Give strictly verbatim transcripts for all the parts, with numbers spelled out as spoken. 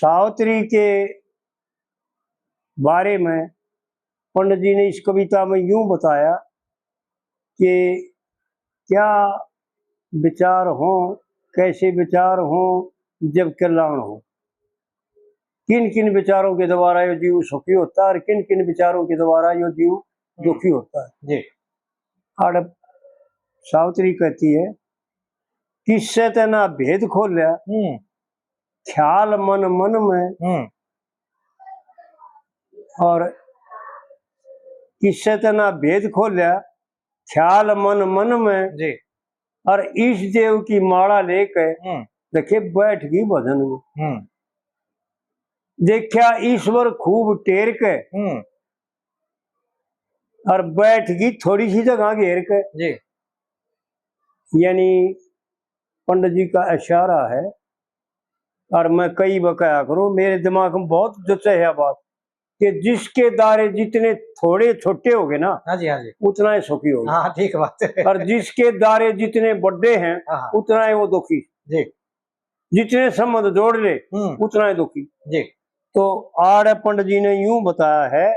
सावित्री के बारे में पंडित जी ने इस कविता में यूं बताया कि क्या विचार हों, कैसे विचार हों जब कल्याण हो। किन किन विचारों के द्वारा यो जीव सुखी होता है और किन किन विचारों के द्वारा यो जीव दुखी होता है। जी। आड़ सावित्री कहती है, किससे तैना भेद खोल्या, हम्म ख्याल मन मन में, हम्म और किससे तैना भेद खोल्या, ख्याल मन मन में, जी। और ईश देव की माला लेके हम्म देखे बैठ गई भजन में। हम्म देखा ईश्वर खूब टेर के हम्म और बैठ गई थोड़ी सी जगह घेर के। जी। यानी पंडित जी का इशारा है, और मैं कई बार कहा करूं, मेरे दिमाग में बहुत जचे है बात कि जिसके दारे जितने थोड़े छोटे हो गए ना, हाँ जी, हाँ जी। उतना ही सुखी होगा। हाँ, ठीक बात है। और जिसके दारे जितने बड़े हैं, हाँ, हाँ। उतना ही वो दुखी। जी। जितने संबंध जोड़ ले, हम्म उतना ही दुखी। जी। तो आड़ पंडित जी ने यूं बताया है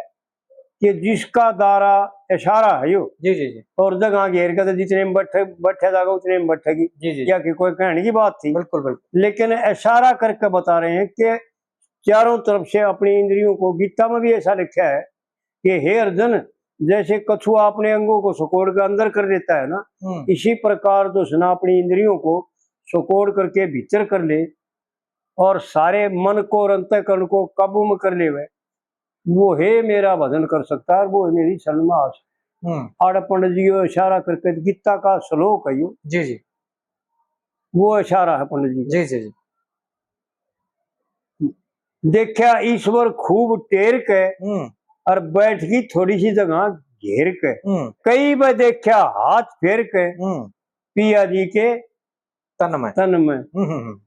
कि जिसका दारा इशारा है यो, जी जी जी। और जगह घेर के तो जितने में बैठे बैठे जागा उतने में बैठेगी। जी जी। या कि कोई कहने की बात थी, बिल्कुल बिल्कुल। लेकिन इशारा करके बता रहे हैं कि चारों तरफ से अपनी इंद्रियों को, गीता में भी ऐसा लिखा है कि हे अर्जुन, जैसे कछुआ अपने अंगों को सिकोड़ के अंदर कर लेता है ना, हम्म इसी प्रकार जो है ना अपनी इंद्रियों को सिकोड़ करके भीतर कर ले और सारे मन को और अंतःकरण को काबू में कर लेवे, वो हे मेरा भजन कर सकता है और वो हे मेरी शरण में आ सकता है। हम्म आड़ पंडित जी यो इशारा करके गीता का श्लोक है यो, जी जी। वो इशारा है पंडित जी। जी जी जी। देखा ईश्वर खूब टेर के हम्म और बैठ गई थोड़ी सी जगह घेर के। हम्म कई बार देखा हाथ फेर के हम्म पिया जी के तन में। तन में। हम्म हम्म हम्म।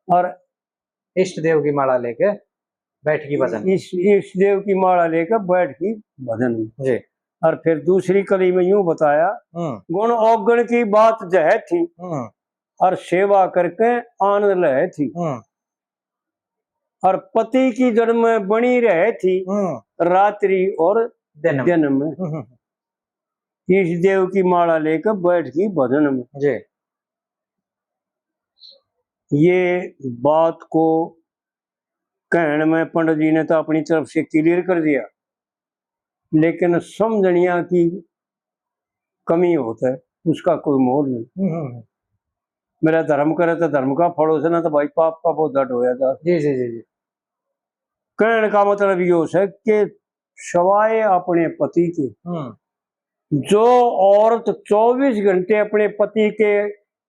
और इष्ट देव की माला लेके बैठ गई भजन। इस इष्ट देव की माला लेकर बैठ गई भजन में। जी। और फिर दूसरी कली में यूं बताया, हम्म गुण अवगुण की बात जह थी हम्म और सेवा करके आनंद लहे थी। हम्म और पति की जड़ में बनी रहे थी हम्म रात्रि और दिन में। दिन में। हम्म हम्म इष्ट देव की माला लेकर बैठ गई भजन में। जी। ये बात को कहण में पंडित जी ने तो अपनी तरफ से क्लियर कर दिया, लेकिन समझनिया की कमी होता है, उसका कोई मोल नहीं। हम्म हम्म हम्म। मेरा धर्म करे तो धर्म का फल हो से, ना तो भाई पाप का बोझा ढोया जा। जी जी जी जी। कहण का मतलब यो है कि सवाए अपने पति के, हम्म जो औरत चौबीस घंटे अपने पति के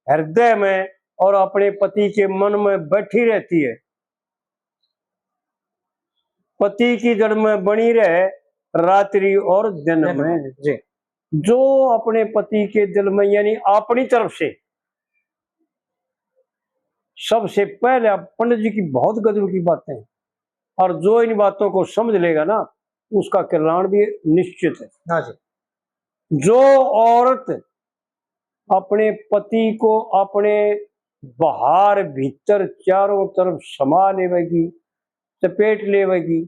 हृदय में और अपने पति के मन में बैठी रहती है, पति की जड़ में बनी रहे रात्रि और दिन दिन में। में। जी। जो अपने पति के दिल में, यानी अपनी तरफ से, सबसे पहले आप, पंडित जी की बहुत गजब की बातें हैं, और जो इन बातों को समझ लेगा ना, उसका कल्याण भी निश्चित है। हाँ जी। जो औरत अपने पति को अपने बाहर भीतर चारों तरफ समा लेवेगी, चपेट लेवेगी,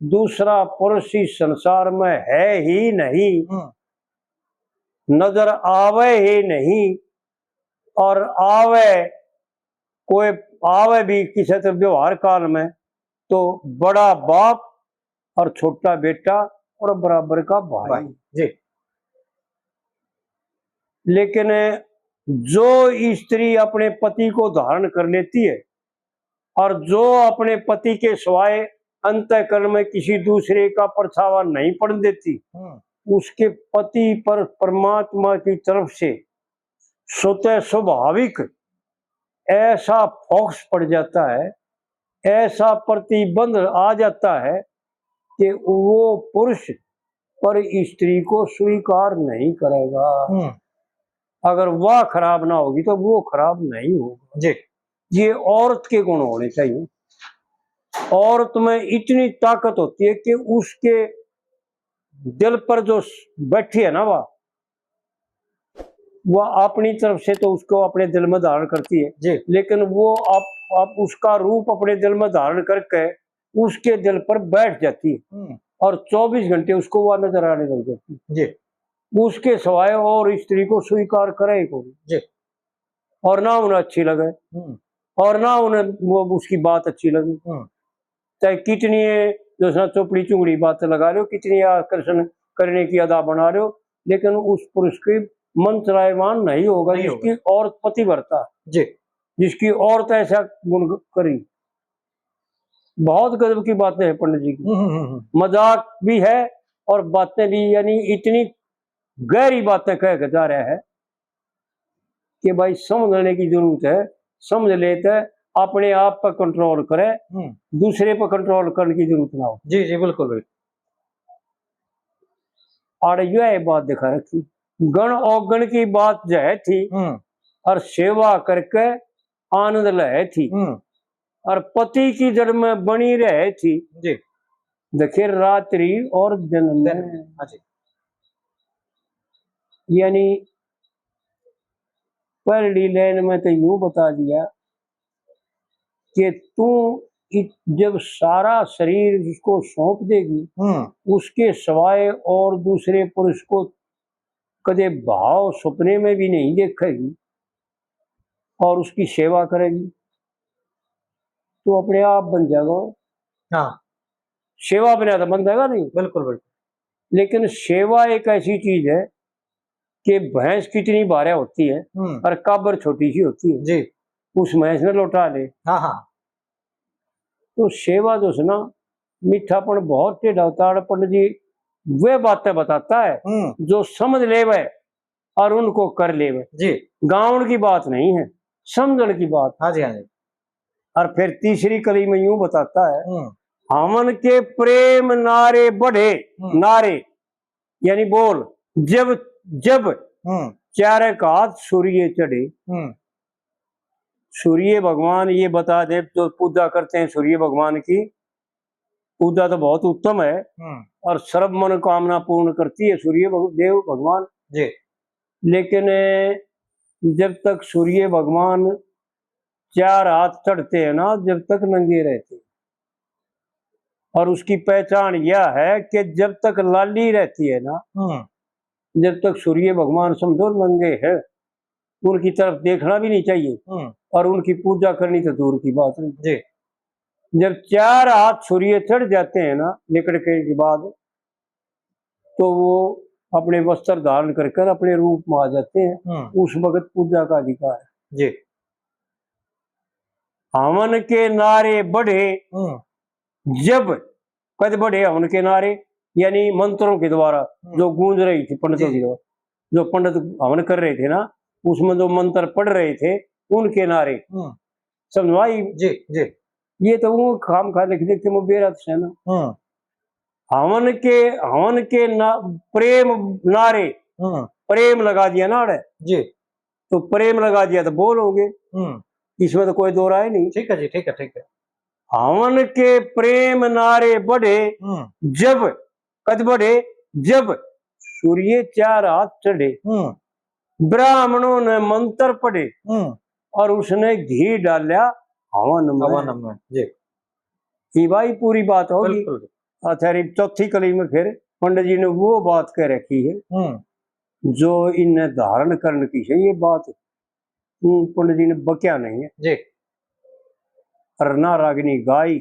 दूसरा पुरुष इस संसार में है ही नहीं, हम्म नजर आवे ही नहीं, और आवे, कोई आवे भी किसी तरह व्यवहार काल में, तो बड़ा बाप और छोटा बेटा और बराबर का भाई। भाई। जी। लेकिन जो स्त्री अपने पति को धारण कर लेती है और जो अपने पति के सिवाय अंतःकरण में किसी दूसरे का परछावा नहीं पड़ने देती, हम्म उसके पति पर परमात्मा की तरफ से स्वतः स्वाभाविक ऐसा फोकस पड़ जाता है, ऐसा प्रतिबंध आ जाता है कि वो पुरुष पर स्त्री को स्वीकार नहीं करेगा। हम्म अगर वह खराब ना होगी तो वो खराब नहीं होगा। जी। ये औरत के गुण होने चाहिए। औरत में इतनी ताकत होती है कि उसके दिल पर जो बैठी है ना, वह, वह अपनी तरफ से तो उसको अपने दिल में धारण करती है, जी। लेकिन वो आप आप उसका रूप अपने दिल में धारण करके उसके दिल पर बैठ जाती है हम्म। और चौबीस घंटे उसको वह नजर आने लग जाती है। जी। उसके सिवाय और स्त्री को स्वीकार करे ही कोई। जी। और ना उन्हें अच्छी लगे हम्म। और ना उन्हें वो उसकी बात अच्छी लगे। हम्म। चाहे कितनी है, जो उसने चोपड़ी चुंगड़ी बात लगा लो, कितनी आकर्षण करने की अदा बना लो, लेकिन उस पुरुष की मन चलायमान नहीं होगा नहीं जिसकी होगा। औरत पतिव्रता, जी। जिसकी औरत ऐसा गुण करी। बहुत गजब की बातें हैं पंडित जी की। हम्म, हम्म, हम्म। मजाक भी है और बातें भी, यानी इतनी गहरी बातें कह के जा रहा है कि भाई, समझने की जरूरत है। समझ लेते, अपने आप पर कंट्रोल करे, हम्म। दूसरे पर कंट्रोल करने की जरूरत ना हो। जी, जी, बिल्कुल, बिल्कुल। आड़े यो है बात दिखा रखी, गण औगण की बात जो है थी, हम्म। और सेवा करके आनंद लहे थी, हम्म। और पति की जड़ में बनी रहे थी। जी। देखे रात्रि और दिन में। दिन में, हाँ जी। यानी पहली लाइन में तो यूं बता दिया कि तू इ-, जब सारा शरीर उसको सौंप देगी, हम्म। उसके सिवाय और दूसरे पुरुष को कदे भाव सपने में भी नहीं देखेगी और उसकी सेवा करेगी, तो अपने आप बन जाएगा। हाँ। सेवा बिना तो बन जाएगा नहीं। बिल्कुल, बिल्कुल। लेकिन सेवा एक ऐसी चीज है कि भैंस कितनी भारे होती है हम्म। और काबर छोटी सी होती है, जी। उस भैंस ने लौटा ले। हाँ, हाँ। तो सेवा जो है ना, मीठापन बहुत टेढ़ा होता है। और पंडित जी वे बातें बताता है हम्म। जो समझ लेवे और उनको कर लेवे। जी। गावण की बात नहीं है, समझण की बात। हाँ जी, हाँ जी। और फिर तीसरी कली में यूं बताता है, हम्म। हवन के प्रेम नारे बढ़े, हम्म। नारे यानी बोल, जब, जब हम्म। चारक हाथ सूर्य चढ़े। हम्म। सूर्य भगवान, ये बता दे, जो पूजा करते हैं सूर्य भगवान की, पूजा तो बहुत उत्तम है हम्म। और सर्व मनोकामना पूर्ण करती है सूर्य भग-, देव भगवान। जी। लेकिन जब तक सूर्य भगवान चार हाथ चढ़ते हैं ना, जब तक नंगे रहते हैं। और उसकी पहचान यह है कि जब तक लाली रहती है ना, हम्म। जब तक सूर्य भगवान समझो नंगे हैं, उनकी तरफ देखना भी नहीं चाहिए हम्म। और उनकी पूजा करनी तो दूर की बात है। जी। जब चार हाथ सूर्य चढ़ जाते हैं ना, निकड़ने के बाद, तो वो अपने वस्त्र धारण कर कर अपने रूप में आ जाते हैं। हम्म। उस वक्त पूजा का अधिकार है। जी। हवन के नारे बढ़े हम्म। जब, कद बढ़े हवन के नारे, यानी मंत्रों के द्वारा हम्म। जो गूंज रही थी पंडितों जी। की द्वारा, जो पंडित हवन कर रहे थे ना, उसमें जो मंत्र पढ़ रहे थे, उनके नारे। हम्म। समझ आई? जी, जी। ये तो वो खाम खा लिख दे कि वो बेरा से ना। हम्म। हवन के, हवन के ना, प्रेम नारे, हम्म। प्रेम लगा दिया ना अड़े। जी। तो प्रेम लगा दिया तो बोल हो गए। हम्म। इसमें तो कोई दो राय नहीं। ठीक है जी, ठीक है, ठीक है। हवन के प्रेम नारे बढ़े हम्म। जब, कद बढ़े? जब सूर्य चार हाथ चढ़े। हम्म। ब्राह्मणों ने मंत्र पढ़े हम्म। और उसने घी डाला हवन में। हवन में, जी। ये भाई पूरी बात होगी। बिल्कुल। अच्छा, रे, चौथी कली में फिर पंडित जी ने वो बात कह रखी है हम्म। जो इन्हें धारण करने की है, ये बात हम्म, पंडित जी ने बक्या नहीं है। जी। और ना रागिनी गाय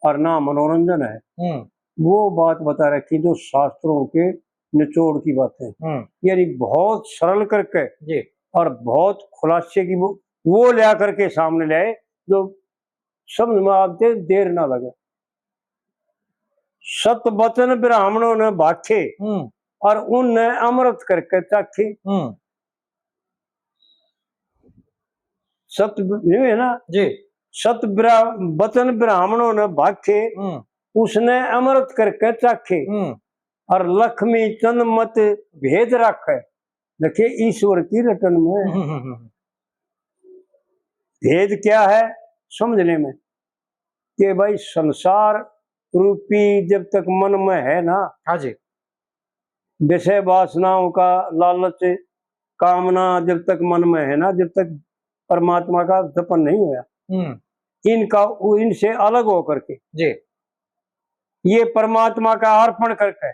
और ना मनोरंजन है। हम्म। वो बात बता रखी जो शास्त्रों के निचोड़ की बातें, हम्म। यानी बहुत सरल करके जी। और बहुत खुलासे की वो, वो लिया करके सामने लाए जो समझ में आते देर ना लगे। सत वचन ब्राह्मणों ने भाखे हम्म। और उनने अमृत करके चाखे। हम्म। सत ब-, नहीं है ना? जी। सत ब्रा-, वचन ब्राह्मणों ने भाखे, हम्म। उसने अमृत करके चाखे। हम्म। और लक्ष्मी चंद मत भेद राखे। देखिए, ईश्वर की रटन में हम्म, हम्म, हम्म। भेद क्या है समझने में, कि भाई, संसार रूपी जब तक मन में है ना, हाँ जी। विषय वासनाओं का लालच, कामना जब तक मन में है ना, जब तक परमात्मा का जपन नहीं होया। हम्म। इनका, इनसे अलग होकर के जी। ये परमात्मा का अर्पण करके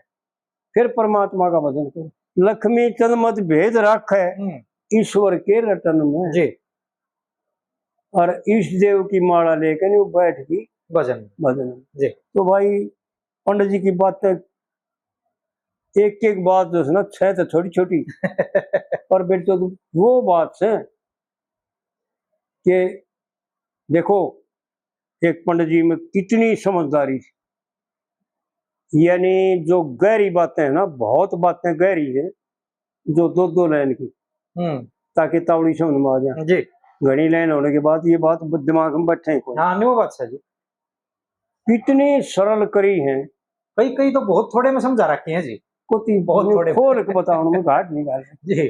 फिर परमात्मा का भजन करो। लक्ष्मी चंद मत भेद राखे हम्म। ईश्वर के रटन में। जी। और इष्ट देव की माला लेकर वो बैठ गई भजन। भजन। जी। तो भाई, पंडित जी की बातें, एक एक बात जो है ना, छह तो छोटी छोटी, पर बेटे तो वो बात है कि देखो, एक पंडित जी में कितनी समझदारी थी। यानी जो गहरी बातें हैं ना, बहुत बातें गहरी है, जो दो दो लाइन की, हम्म। ताकि तावड़ी समझ में आ जाए। जी। घणी लाइन होने के बाद ये बात ब-, दिमाग में बैठे ही कोई। हाँ, नहीं, वो बात सही। इतनी सरल करी है। कई, कई तो बहुत थोड़े में समझा रखे हैं जी। कोती बहुत थोड़े। खोल के बताओ, मैं घाट नहीं घाल। जी।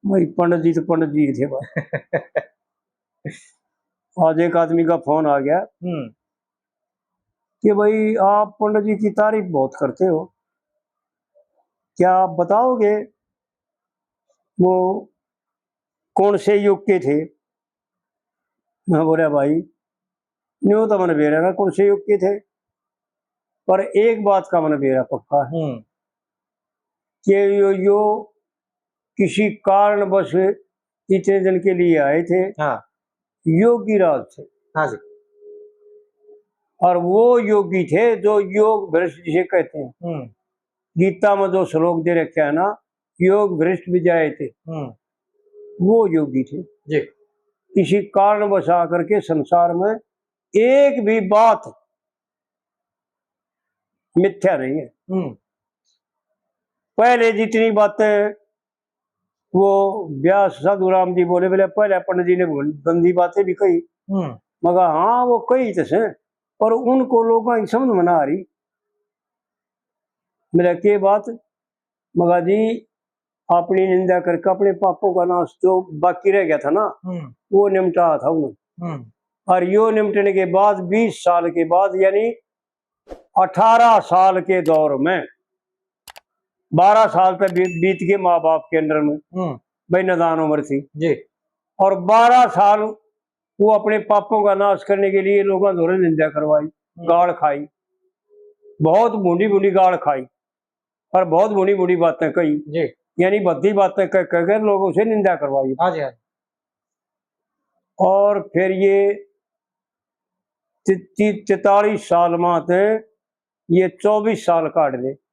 भाई, पंडित जी तो पंडित जी थे भाई। आज एक आदमी का फोन आ गया हम्म। कि भाई, आप पंडित जी की तारीफ बहुत करते हो, क्या आप बताओगे वो कौन से युग के थे? मैं बोला, भाई, न्यू तो मैंने बेरा ना कौन से युग के थे, पर एक बात का मैंने बेरा पक्का है हम्म। कि यो, यो किसी कारणवश इतने दिन के लिए आए थे, हाँ। योगी राज थे। हाँ जी। और वो योगी थे जो योग भ्रष्ट जिसे कहते हैं। हम्म। गीता में जो श्लोक दे रखे है ना, योग भ्रष्ट भी जाए थे, हम्म। वो योगी थे। जी। किसी कारणवश आकर के संसार में एक भी बात मिथ्या नहीं है। हम्म। पहले जितनी बातें वो व्यास साधु राम जी बोले, बोले, पहले पंडित जी ने बोल, गंदी बातें भी कही, हम्म। मगर हाँ, वो कही तो से, पर उनको लोगों की समझ में ना आ रही। मेरा के बात, मगर जी, अपनी निंदा करके अपने पापों का नाश जो बाकी रह गया था ना, हम्म। वो निपटा था उन्होंने। हम्म। और यो निपटने के बाद बीस साल के बाद, यानी अठारह साल के दौर में, बारह साल तक बी-, बीत गए माँ बाप के अंडर में, हम्म। भाई, नादान उम्र थी। जी। और बारह साल वो अपने पापों का नाश करने के लिए लोगों धोरे निंदा करवाई, हम्म। गाल खाई, बहुत भूंडी भूंडी गाल खाई और बहुत भूंडी भूंडी बातें कही। जी। यानी भद्दी बातें कह, कह कर लोगों से निंदा करवाई। हाँ जी, हाँ जी। और फिर ये ति-, ति-, तैतालीस साल में थे, ये चौबीस साल काट ले।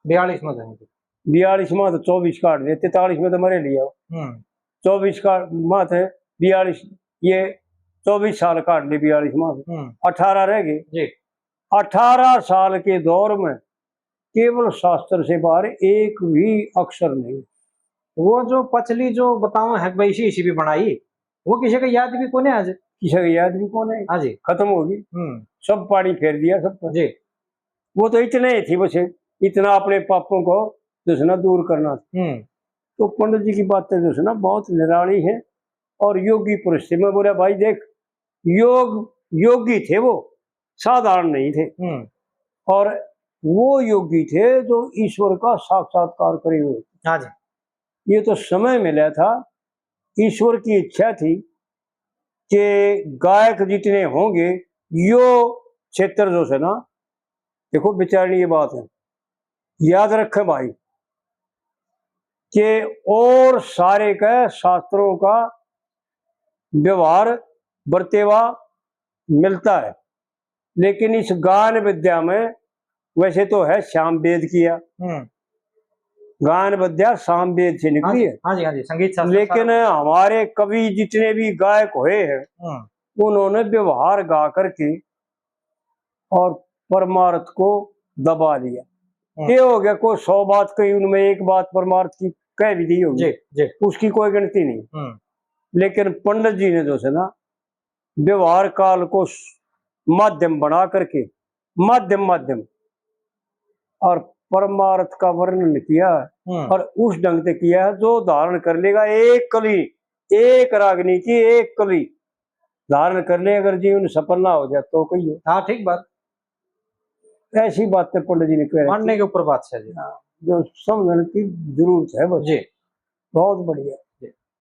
बयालीस में थे। बयालीस में तो चौबीस काट ले, तैतालीस में तो मरे लिया। हम्म। चौबीस का, में थे, बयालीस, ये चौबीस साल काट ले, बयालीस में से। हम्म। अठारह रह गए। जी। अठारह साल के दौर में केवल शास्त्र से बाहर एक भी अक्षर नहीं। वो जो पछली जो बताओ है, वैसी इसी भी बनाई, वो किसी का याद भी कोने आज। किसी का याद भी कोने। हाँ जी। खत्म होगी। हम्म। सब पानी फेर दिया सब पर। जी। वो तो इतने ही थी बस, इतना अपने पापों को जो है ना दूर करना था। हम्म। तो पंडित जी की बातें जो है ना बहुत निराली है और योगी पुरुष थे। मैं बोला, भाई देख, योग, योगी थे वो, साधारण नहीं थे। हम्म। और वो योगी थे जो ईश्वर का साक्षात्कार करे हुए। हाँ जी। ये तो समय मिला था, ईश्वर की इच्छा थी कि गायक जितने होंगे, यो क्षेत्र जो है ना, देखो, विचारणीय बात है, याद रखें भाई, कि और सारे का शास्त्रों का व्यवहार, बरतेवा मिलता है, लेकिन इस गान विद्या में वैसे तो है श्याम वेद किया, हम्म। गान विद्या साम वेद से निकली हाँ जी, है। हाँ जी, हाँ जी, संगीत शास्त्र लेकिन सारा। हमारे कवि जितने भी गायक हुए हैं, हम्म। उन्होंने व्यवहार गा करके और परमार्थ को दबा लिया। हम्म। ये हो गया, कोई सौ बात कही, उनमें एक बात परमार्थ की कह भी दी होगी, जी, जी। उसकी कोई गिनती नहीं। हम्म। लेकिन पंडित जी ने जो है ना, व्यवहार काल को स-, माध्यम बना करके, माध्यम, माध्यम, और परमार्थ का वर्णन किया, हम्म। और उस ढंग से किया है, जो धारण कर लेगा एक कली, एक रागनी की एक कली धारण कर ले, अगर जीवन सफल ना हो जाए तो कहिए। हाँ, ठीक बात। ऐसी बातें पंडित जी ने कह रखी। मानने के ऊपर बात है जी। हाँ, जो समझने की जरूरत है बस। जी। बहुत बढ़िया।